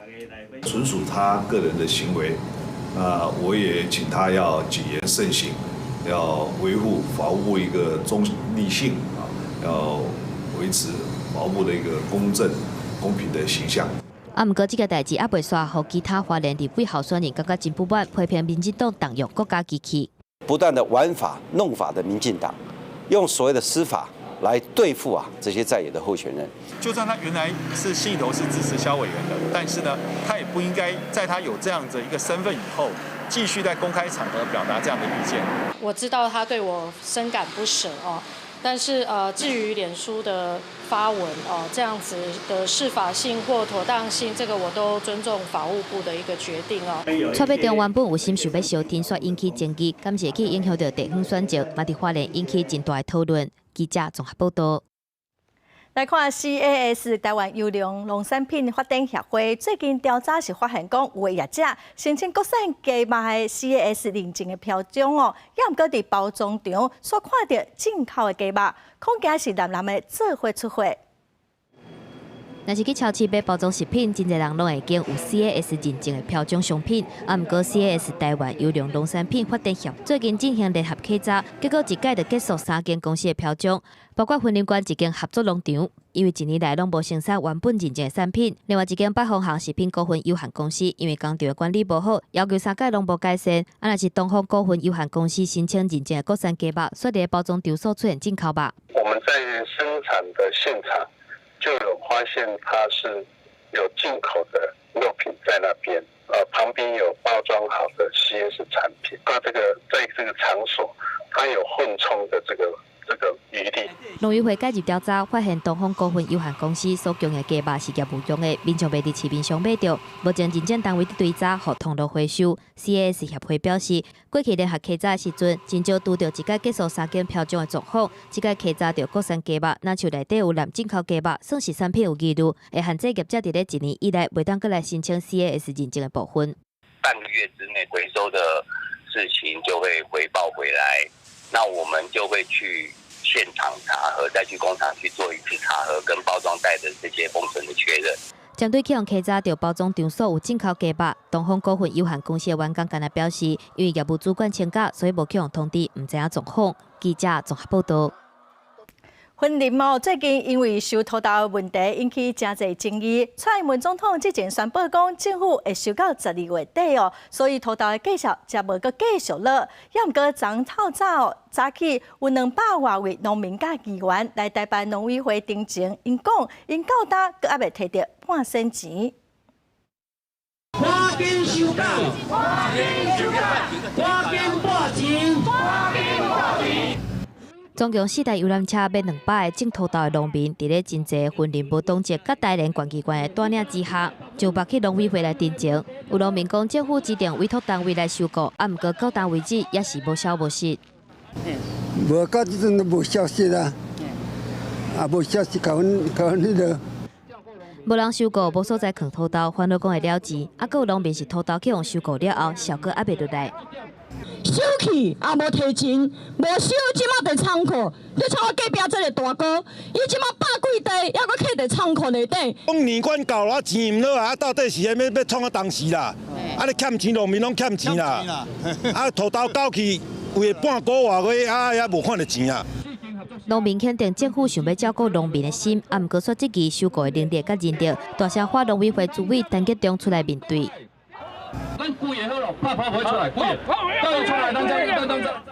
純屬他個人的行為，啊，我也請他要謹言慎行，要維護法務部一個中立性啊，要維持法務部的一個公正、公平的形象。啊，毋過這個代誌猶未煞，予其他花蓮立委候選人感覺真不滿，批評民進黨動用國家機器。不斷的玩法弄法的民進黨，用所謂的司法來對付啊這些在野的候選人。就算他原來是心裡頭是支持蕭委員的，但是呢，他也不應該在他有這樣子一個身份以後，繼續在公開場合表達這樣的意見。我知道他對我深感不捨哦，但是至於臉書的發文哦，這樣子的適法性或妥當性，這個我都尊重法務部的一個決定哦。蔡必仲原本有心想欲相挺，煞引起爭議，敢是會去影響著地方選情，嘛佇花蓮引起真大的討論。記者綜合報道。來看 CAS 台灣優良農產品發展協會最近調查是發現，講有的業者申請國產雞肉的 CAS 認證的標章哦，也毋過佇包裝場所看著進口的雞肉，恐驚是濫濫的做貨出貨。若是去超市買包裝食品，真濟人攏會揀有 CAS 認證的標章商品。啊，毋過 CAS 台灣優良農產品發展協最近進行聯合稽查，結果一改就結束三間公司的標章，包括雲林縣一間合作農場，因為一年來攏無生產原本認證的產品；另外一間北方行食品股份有限公司，因為工廠的管理無好，要求三改攏無改善。啊，若是東方股份有限公司申請認證的國產雞肉，煞佇包裝場所出現進口肉。我們在生產的現場就有發現它是有進口的肉品在那邊，旁邊有包裝好的 CS 產品，那這個在這個場所，它有混充的這個餘地。農委會介入調查，發現東方股份有限公司所供的雞肉是業務用的，民眾袂佇市面上買著。目前認證單位佇追查，予通路回收。CAS 協會表示，過去聯合稽查的時陣，真少拄著一改結束三間標章的狀況。這改稽查著國產雞肉，若像內底有濫進口雞肉，算是產品有疑慮，會限制業者佇咧一年以內袂當閣來申請 CAS 認證的部分。半個月之內回收的事情就會回報回來，那我們就會去現場查核，再去工廠去做一次查核，跟包裝袋的這些封存的確認。針對去予稽查著包裝場所有進口雞肉，東方股份有限公司的員工敢若表示，因為業務主管請假，所以無去予通知，毋知影狀況。記者綜合報道。雲林哦，最近因為收土豆的問題引起誠濟爭議。蔡英文總統之前宣布講，政府會收到12月底哦，所以土豆的價數才無閣繼續落。也毋過昨透早哦，早起有200外位農民佮議員來台北農委會陳情，𪜶講𪜶到今閣猶未提著半仙錢。趕緊收工，趕緊收工，趕緊撥錢，趕緊撥錢。總共四台遊覽車買200个種土豆的農民，佇咧真濟雲林無黨籍佮台蓮縣議員的帶領之下，上北去農委會來陳情。有農民講，政府指定委託單位來收購，啊，毋過到今為止也是無消無息。無到這陣都無消息啦，啊，無消息，共阮共阮彼个。無人收購，無所在囥土豆，煩惱講會了錢。啊，閣有農民是土豆去予收購了後，效果猶袂落來。收去也無提錢，無收，這馬佇倉庫。你像我隔壁這个大哥，伊這馬百幾塊，猶閣囥佇倉庫內底。講年關到了，錢毋落啊，到底是欲欲創到當時啦？啊，你欠錢，農民攏欠錢啦。啊，土豆交去為半個外月，啊，也無看著錢啊。農民肯定政府想欲照顧農民的心，啊，毋過煞質疑收購的能力佮認證，大聲喊農委會主委陳吉仲出來面對。咱規个好囉，拍破袂出來，規个，到出來，咱再咱咱。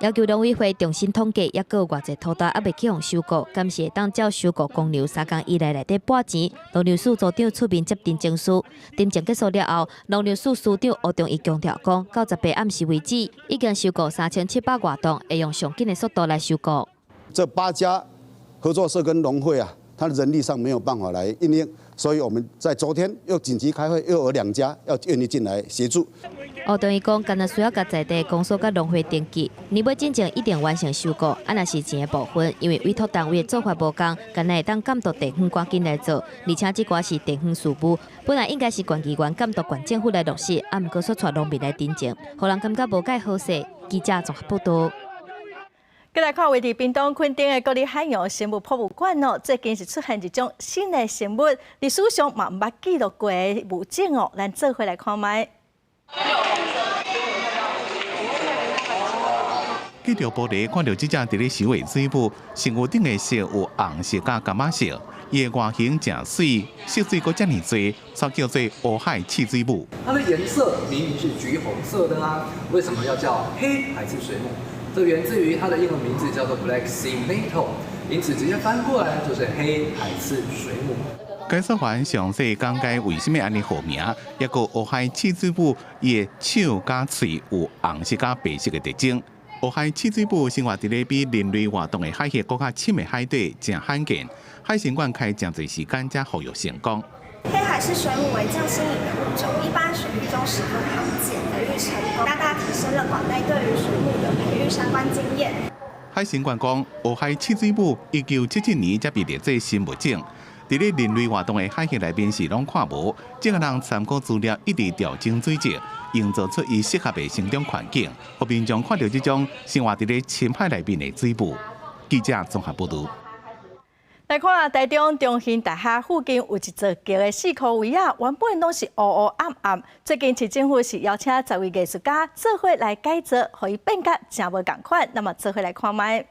要求農委會重新統計，抑閣有偌濟土地猶未去予收購，敢是會當照收購公牛三工以來內底撥錢？農糧署組長出面接陳情書，陳情結束了後，農糧署署長吳中義強調講，到18暗時為止，已經收購3700外棟，會用上緊的速度來收購。這八家合作社跟農會啊，他的人力上沒有辦法來應應，所以我們在昨天又緊急開會，又有兩家要願意進來協助。吳中義講，干焦需要共在地公所佮農會登記，年尾進前一定完成收購。啊，若是錢的部分，因為委託單位的做法無仝，干焦會當監督地方趕緊來做，而且這寡是地方事務，本來應該是縣議員監督縣政府來落實，啊，毋過煞帶農民來陳情，予人感覺無蓋好勢。記者綜合報道。閣來看，位佇屏東墾丁的國立海洋生物博物館哦，最近是出現一種新的生物，歷史上嘛毋捌記錄過的物種哦，咱做伙來看覓。隔著玻璃看著這隻佇咧游的水母，身軀頂的色有紅色佮柑仔色，伊的外形誠媠，色水閣遮爾濟，所以叫做烏海刺水母。它的顏色明明是橘紅色的啊，為什麼要叫黑海刺水母？這源自於它的英文名字叫做 Black Sea Nettle，因此直接翻過來就是黑海刺水母。解說員詳細講解為啥物按呢號名，抑閣烏海刺水母伊的手佮喙有紅色佮白色的特徵。烏海刺水母生活佇咧比人類活動的海域閣較深的海底，誠罕見。海生館開誠濟時間才復育成功。黑海刺水母為較新穎的物種，一般水域中十分罕見。培育成功，大大提升了館內對於水母的培育相關經驗。海生館講，烏海刺水母1977年才被列做新物種，佇咧人類活動的海域內面是攏看無，這個人參考資料一直調整水質，營造出伊適合的生長環境，予民眾看著這種生活佇咧深海內面的水母。記者綜合報導。來看台中中興大廈附近有一座橋的四箍圍仔，原本攏是烏烏暗暗。最近市政府是邀請10位藝術家做伙來改造，予伊變甲誠無仝款。那麼做伙來看覓。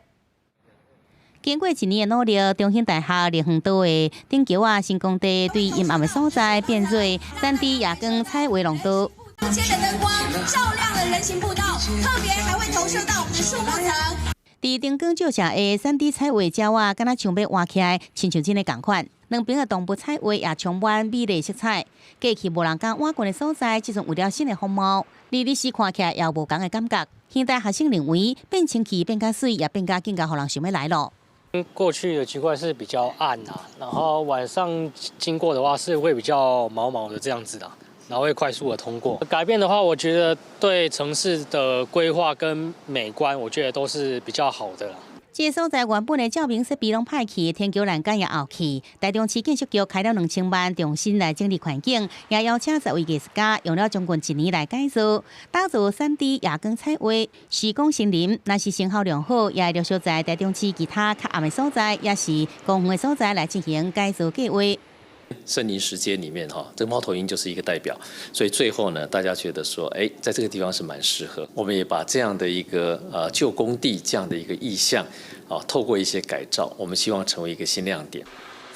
經過一年的努力，中興大廈麗園道的頂橋仔新工地對陰暗的所在變做3D 夜光彩畫廊道。中間的燈光照亮了人行步道，特別還會投射到我們的樹木層。佇燈光照射下，3D 彩畫鳥仔，敢若像欲活起來，親像真的仝款。兩邊的動物彩畫也充滿美麗色彩。過去無人敢倚近的所在，這陣有了新的風貌，你日時看起來也有無仝的感覺。現代學生認為，變清氣變較媠，也變較更加予人想欲來囉。過去的區塊是比較暗啊，然後晚上經過的話是會比較毛毛的這樣子的，然後會快速的通過。改變的話，我覺得對城市的規劃跟美觀，我覺得都是比較好的啦。這個所在原本的照明設備攏歹去，天橋欄杆也凹去。台中市建設局開了2000萬，重新來整理環境，也邀請10位藝術家用了將近一年來改造，打造3D 夜光彩畫，施工森林。若是成效良好，也會陸續在台中市其他較暗的所在，也是公園的所在來進行改造計劃。森林時間裡面哈，這個貓頭鷹就是一個代表，所以最後呢，大家覺得說，哎，在這個地方是蠻適合。我們也把這樣的一個舊工地這樣的一個意象，啊，透過一些改造，我們希望成為一個新亮點。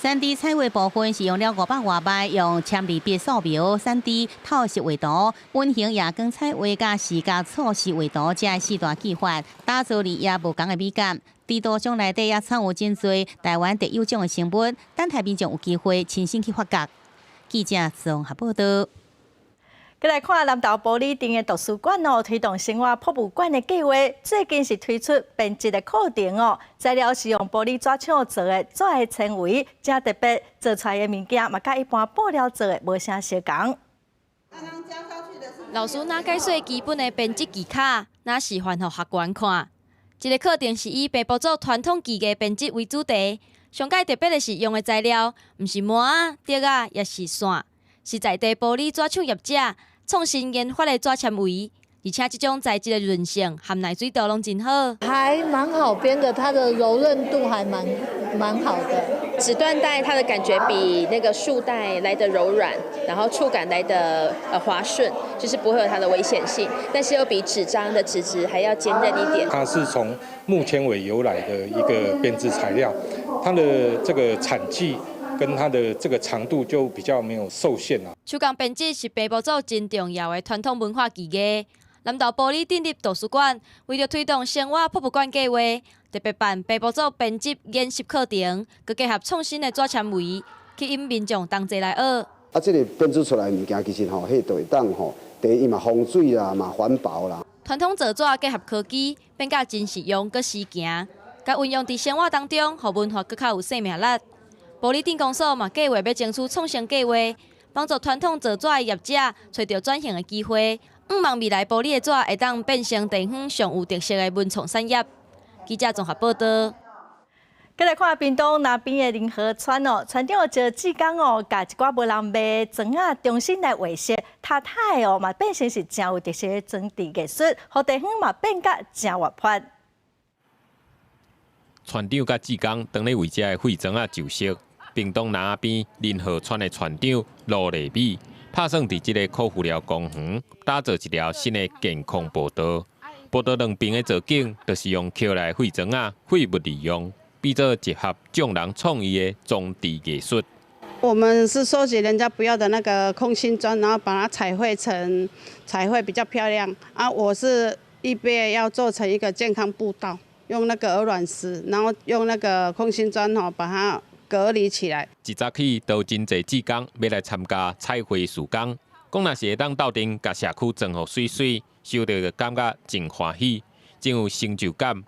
3D 彩畫部分是用了500外萬，用簽字筆素描、3D 透視畫圖、隱形夜光彩畫佮視覺錯視畫圖，這四大技法，打造日夜無仝的美感。地圖上內底也藏有真濟台灣特有種的生物，等待民眾有機會親身去發掘。記者綜合報道。閣來看南投埔里鎮的圖書館哦，推動生活博物館的計劃，最近是推出編織的課程哦，材料是用玻璃紙廠做的紙的纖維，誠特別，做出來的物件嘛，佮一般布料做的無啥相仝。老師若解說基本的編織技巧，若示範予學員看。這个課程是以平埔族傳統技藝編織為主題，上蓋特別的是用的材料，毋是麻仔、竹仔，抑是線，是在地玻璃紙廠業者創新研發的紙纖維，而且這種材質的韌性和耐水度攏真好。還蠻好編的，它的柔韌度還蠻好的。紙緞帶它的感覺比那個束帶來得柔軟，然後觸感來得滑順，就是不會有它的危險性，但是又比紙張的紙質還要堅韌一點。它是從木纖維由來的一個編織材料，它的這個產季跟跟它的這個長度就比較沒有受限啦。手工編織是平埔族真重要的傳統文化技藝。南投埔里鎮立圖書館為著推動生活博物館計劃，特別辦平埔族編織研習課程，閣結合創新的紙纖維，吸引民眾同齊來學。啊，這個編織出來的物件其實吼，彼就會當吼，第一嘛防水啦，嘛環保啦。傳統造紙結合科技，變甲真實用、閣時行，共運用佇生活當中，予文化閣較有生命力。埔里鎮公所嘛計劃欲爭取創生計劃，幫助傳統造紙的業者揣著轉型的機會。向望未來埔里的紙會當變成地方上有特色的文創產業。記者綜合報導。閣來看屏東南邊的仁和村哦，村長招志剛哦，共一寡無人賣的磚仔重新來畫色，塌塌的哦，嘛變成是誠有特色的裝置藝術，予地方嘛變甲誠活潑。村長佮志剛當咧為遮的廢磚仔上色，屏東南邊仁和村的村長盧麗美，拍算佇這个苦輔寮公園打造一條新的健康步道。步道兩邊的造景，就是用捡來廢磚仔廢物利用。變做結合眾人創意的裝置藝術。我們是收集人家不要的那個空心磚，然後把它彩繪成彩繪比較漂亮。啊，我是預備要做成一個健康步道，用那個鵝卵石，然後用那個空心磚吼，把它隔離起來。一早起就真濟志工欲來參加彩繪事工，講若是會當鬥陣共社區裝予媠媠，收著就感覺真歡喜，真有成就感。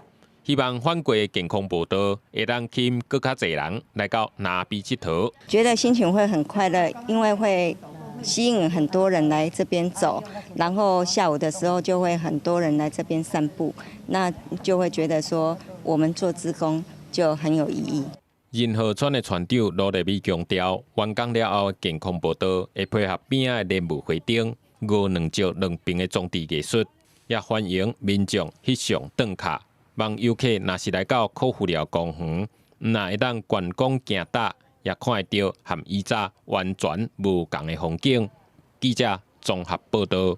希望反過健康步道會當吸引閣較濟人來到南埤𨑨迌。覺得心情會很快樂，因為會吸引很多人來這邊走，然後下午的時候就會很多人來這邊散步，那就會覺得說我們做志工就很有意義。仁和村的村長盧麗美強調，完工了後的健康步道會配合邊仔的蓮霧花燈、鵝卵石兩邊的裝置藝術，也歡迎民眾翕相轉卡。望遊客若是來到苦輔寮公園，毋但會當觀光行搭，也看會著和以早完全無仝的風景。記者綜合報導。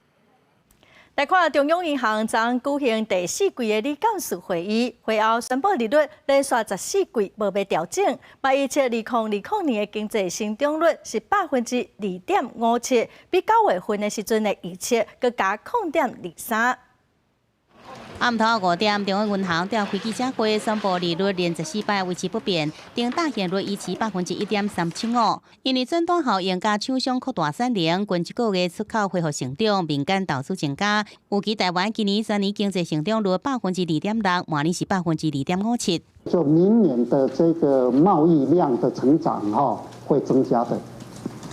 來看中央銀行昨昏舉行第四季的理監事會議，會後宣布利率連續14季無欲調整，嘛預測2020年的經濟成長率是2.57%，比9月份的時陣的預測閣加0.23。暗頭5點，中央銀行召開記者會，宣布利率連14擺維持不變，頂大現率維持1.375%。因為轉單效應佮廠商擴大產能，近一個月出口恢復成長，民間投資增加。預期台灣今年全年經濟成長率2.6%，明年是2.57%。就明年的這個貿易量的成長，哈，會增加的。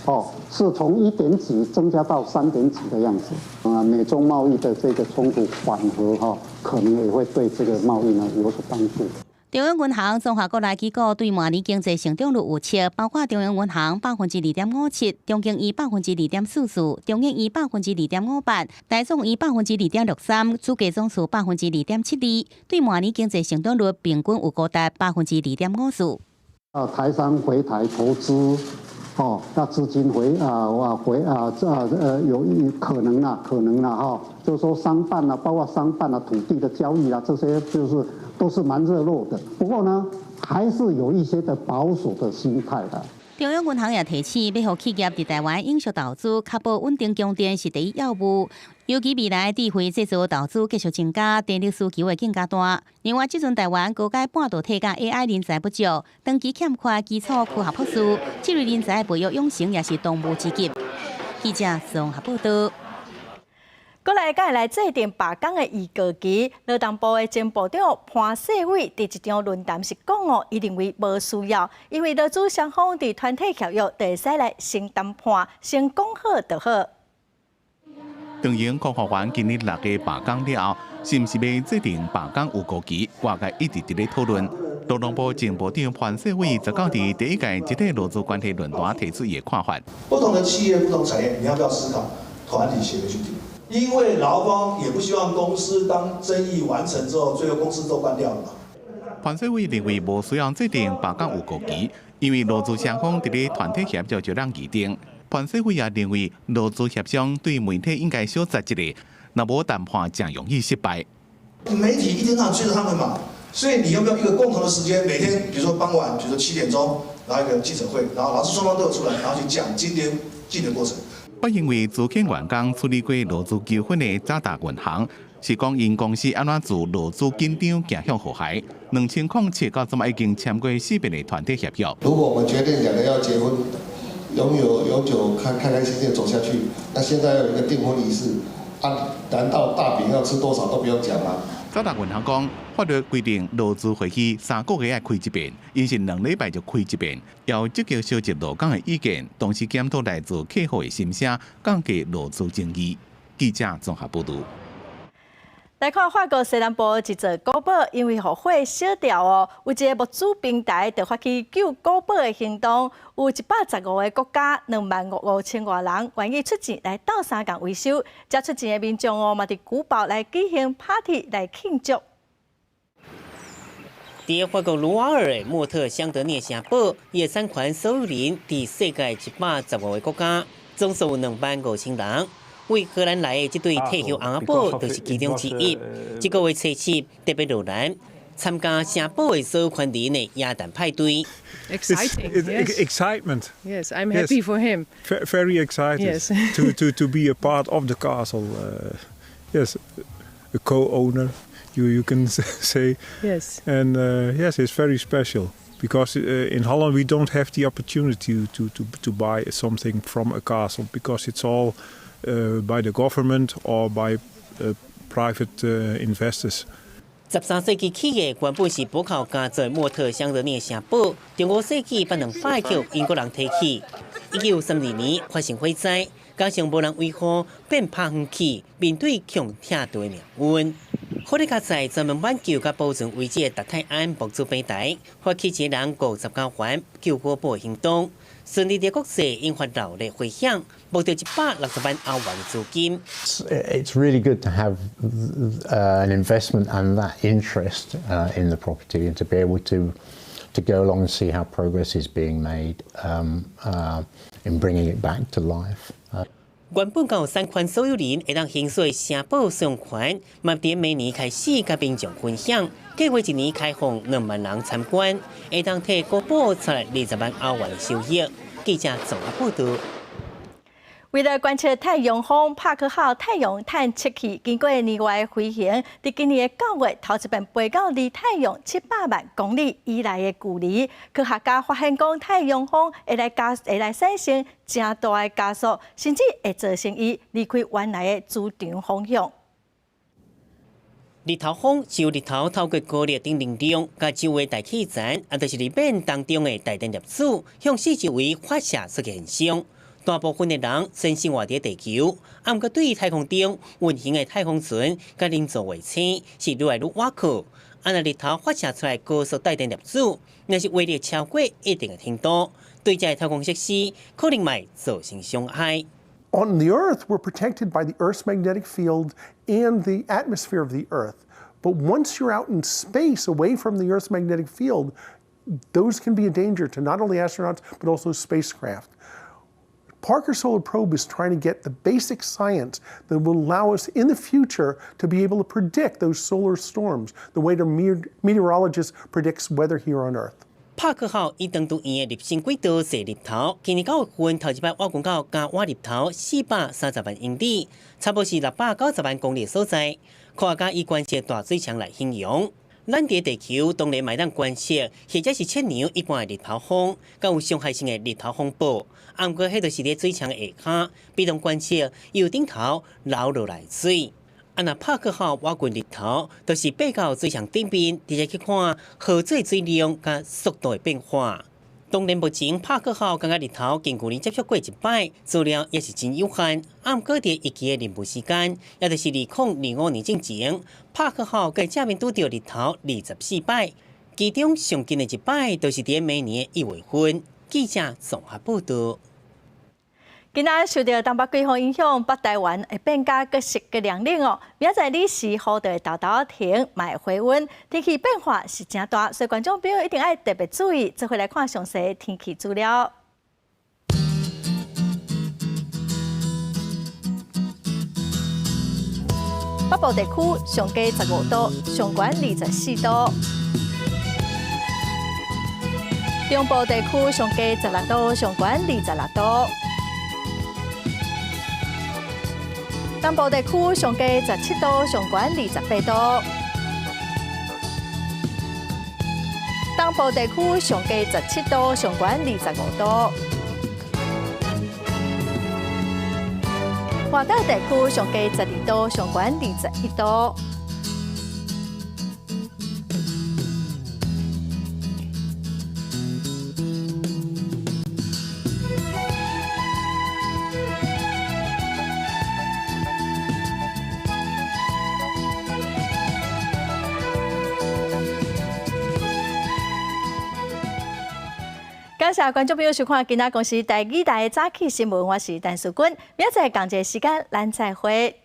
哦，是從一點幾增加到三點幾的樣子。啊，美中貿易的這個衝突緩和，哈，可能也會對這個貿易呢有所幫助。中央銀行綜合國內機構對明年經濟成長率預測，包括中央銀行2.57%，中經院2.44%，中研院2.58%，台總院2.63%，主計總處2.72%，對明年經濟成長率平均有高達2.54%。啊，台商回台投資。哦，那資金回啊，哇回啊，這有可能啦，可能啦，哈，就是說商辦啊，包括商辦啊、土地的交易啊，這些就是都是蠻熱絡的。不過呢，還是有一些的保守的心態的。中央銀行也提醒，欲予企業佇台灣永續投資，確保穩定供電是第一要務。尤其未來智慧製造投資繼續增加，電力需求會更加大。另外，這陣台灣高階半導體佮 AI 人才不足，長期欠缺基礎科學博士，這類人才培育養成也是當務之急。記者綜合報導。閣來，閣來制定罷工的預告期。勞動部的前部長潘世偉佇一場論壇是講哦，伊認為無需要，因為勞資雙方佇團體協約就會使來先談判，先講好就好。長榮空服員今年6月罷工了後，是毋是欲制定罷工預告期？外界一直佇咧討論。勞動部前部長潘世偉十九佇第一屆集體勞資關係論壇提出伊的看法。不同的企業、不同產業，你要不要思考團體協約去定？因為勞方也不希望公司當爭議完成之後，最後公司都關掉了嘛。潘世偉認為無需要制定罷工預告期，因為勞資雙方佇咧團體協約就通議定。潘世偉也認為勞資協商對媒體應該小踅一下，若無談判誠容易失敗。媒體一天到晚追著他們嘛，所以你要不要一個共同的時間？每天，比如說傍晚，比如說7點鐘，然後一個記者會，然後勞資雙方都有出來，然後去講今天進的過程。不因為資遣員工處理過勞資糾紛的渣打銀行，是講𪜶公司按怎自勞資緊張走向和諧。2007到這馬已經簽過四遍的團體協約。如果我們決定兩個要結婚，擁有永久開開開心心走下去，那現在有一個訂婚儀式，啊，難道大餅要吃多少都不用講嗎？渣打銀行講，法律規定勞資會議3個月愛開一遍，𪜶是2禮拜就開一遍，要積極收集勞工的意見，同時檢討來自客戶的心聲，降低勞資爭議。記者綜合報導。來看法國西南部一座古堡，因為予火燒掉哦，有一個募資平台就發起救古堡的行動，有115個國家2萬5千外人願意出錢來鬥相共維修，遮出錢的民眾哦，嘛佇古堡來舉行 party 來慶祝。佇法國盧瓦爾的莫特香德涅城堡，伊的產權所有人佇世界115個國家，總數有2萬5千人。為荷蘭來的這對退休翁仔某就是其中之一。這個月初七特別落蘭參加城堡的所有權人的耶誕派對。 Exciting, yes. Excitement. Yes, I'm happy for him. Very excited to be a part of the castle. Yes, a co-owner, you can say. And yes, it's very special because in Holland we don't have the opportunity to buy something from a castle because it's all by the government or by private investors. 13世紀起的原本是堡口家族莫特香德涅城堡，15世紀捌兩擺予英國人提去。1932年發生火災，加上無人維護，變拍遠去，面對窮拆除的命運。火力加在專門挽救佮保存遺跡的達泰安募資平台，發起一个人50歐元救古堡行動，順利佇國際引發熱烈迴響，募著160萬歐元資金。 It's really good to have an investment and that interest in the property and to be able to go along and see how progress is being made in bringing it back to life. 原本共有產權所有人會當行使城堡使用權，嘛佇明年開始佮民眾分享，計劃一年開放2萬人參觀，會當替古堡帶來20萬歐元的收益。記者綜合報導。為了觀測太陽風，帕克號太陽探測器經過年外的飛行，佇今年的9月頭一遍飛到離太陽700萬公里以內的距離。科學家發現講，太陽風會來產生誠大的加速，甚至會造成伊離開原來的磁場方向。日頭風是由日頭透過高熱頂能量，共周圍大氣層，啊，就是日面當中的帶電粒子，向四周圍發射出現象。大部分的人先生活佇地球，啊，毋過對太空中運行的太空船佮人造衛星是愈來愈倚靠。啊，若日頭發射出來高速帶電粒子，若是威力超過一定的程度，對這个太空設施可能會造成傷害。 On the Earth, we're protected by the Earth's magnetic field and the atmosphere of the Earth. But once you're out in space, away from the Earth's magnetic field, those can be a danger to not only astronauts, but also spacecraft. Parker Solar Probe is trying to get the basic science that will allow us in the future to be able to predict those solar storms, the way the meteorologist predicts weather here on Earth. 帕克號以長度圓的入星軌道射日頭，今年9月份頭一擺倚近到加倚日頭430萬英里，差不多是690萬公里的所在。科學家以觀測大水牆來形容。咱佇地球當然嘛會當觀測，或者是測量一般的日頭風，佮有傷害性的日頭風暴。啊，毋過彼就是佇水牆下跤，被動觀測由頂頭流落來水。啊，若帕克號倚近日頭，就是爬到水牆頂面，直接去看河水水量佮速度的變化。當然，目前帕克號佮日頭近距離接觸過一擺，資料也是真有限。啊，毋過佇預期的任務時間，也就是2025年進前，帕克號會正面拄著日頭24擺，其中上近的一擺，就是佇明年的1月份。記者綜合報導。今仔受著東北季風影響，北台灣會變甲閣濕閣涼冷哦。明仔載子時雨就會沓沓停，嘛會回溫，天氣變化是誠大，所以觀眾朋友一定愛特別注意。做伙來看詳細天氣資料。北部地區上低15度，上懸24度。中部地區上低16度，上懸26度。東部地區上低17度，上懸28度。東部地區上低17度，上懸25度。外島地區上低12度，上懸21度。感謝觀眾朋友收看今仔公視台語台的早起新聞，我是陳淑君，明仔載仝一个時間，咱再會。